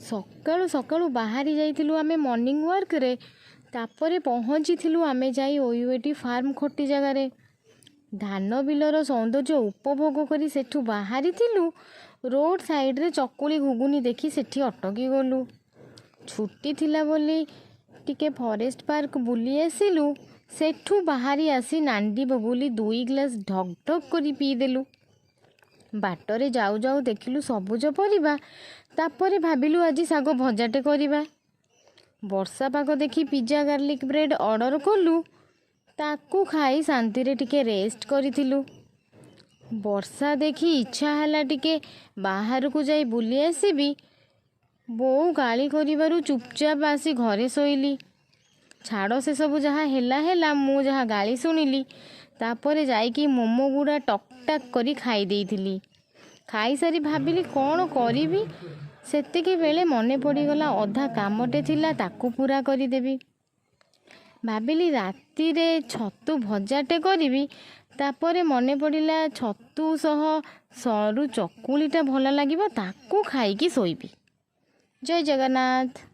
ସକାଳୁ ସକାଳୁ ବାହାରି ଯାଇଥିଲୁ ଆମେ ମର୍ଣ୍ଣିଂ ୱାର୍କରେ। ତାପରେ ପହଞ୍ଚିଥିଲୁ ଆମେ ଯାଇ ଓୟୁଏଟି ଫାର୍ମ ଖଟି ଜାଗାରେ। ଧାନ ବିଲର ସୌନ୍ଦର୍ଯ୍ୟ ଉପଭୋଗ କରି ସେଠୁ ବାହାରିଥିଲୁ। ରୋଡ଼ ସାଇଡ଼ରେ ଚକୁଳି ଘୁଗୁନି ଦେଖି ସେଠି ଅଟକି ଗଲୁ। ଛୁଟି ଥିଲା ବୋଲି ଟିକେ ଫରେଷ୍ଟ ପାର୍କ ବୁଲି ଆସିଲୁ। ସେଠୁ ବାହାରି ଆସି ନାଣ୍ଡି ବଗୁଲି 2 ଗ୍ଲାସ୍ ଢକ୍ ଢକ୍ କରି ପିଇଦେଲୁ। ବାଟରେ ଯାଉ ଯାଉ ଦେଖିଲୁ ସବୁଜ ପରିବା। ତାପରେ ଭାବିଲୁ ଆଜି ଶାଗ ଭଜାଟେ କରିବା। ବର୍ଷା ପାଗ ଦେଖି ପିଜା ଗାର୍ଲିକ୍ ବ୍ରେଡ଼୍ ଅର୍ଡ଼ର କଲୁ। ତାକୁ ଖାଇ ଶାନ୍ତିରେ ଟିକେ ରେଷ୍ଟ କରିଥିଲୁ। ବର୍ଷା ଦେଖି ଇଚ୍ଛା ହେଲା ଟିକେ ବାହାରକୁ ଯାଇ ବୁଲି ଆସିବି। ବୋଉ ଗାଳି କରିବାରୁ ଚୁପଚାପ ଆସି ଘରେ ଶୋଇଲି। ଛାଡ଼, ସେସବୁ ଯାହା ହେଲା ହେଲା, ମୁଁ ଯାହା ଗାଳି ଶୁଣିଲି। ତାପରେ ଯାଇକି ମୋମୋ ଗୁଡ଼ା ଟକ୍ ଟାକ୍ କରି ଖାଇ ଦେଇଥିଲି। ଖାଇସାରି ଭାବିଲି କ'ଣ କରିବି। ସେତିକି ବେଳେ ମନେ ପଡ଼ିଗଲା ଅଧା କାମଟେ ଥିଲା, ତାକୁ ପୂରା କରିଦେବି। ଭାବିଲି ରାତିରେ ଛତୁ ଭଜାଟେ କରିବି। ତାପରେ ମନେ ପଡ଼ିଲା ଛତୁ ସହ ସରୁ ଚକୁଳିଟା ଭଲ ଲାଗିବ, ତାକୁ ଖାଇକି ଶୋଇବି। ଜୟ ଜଗନ୍ନାଥ।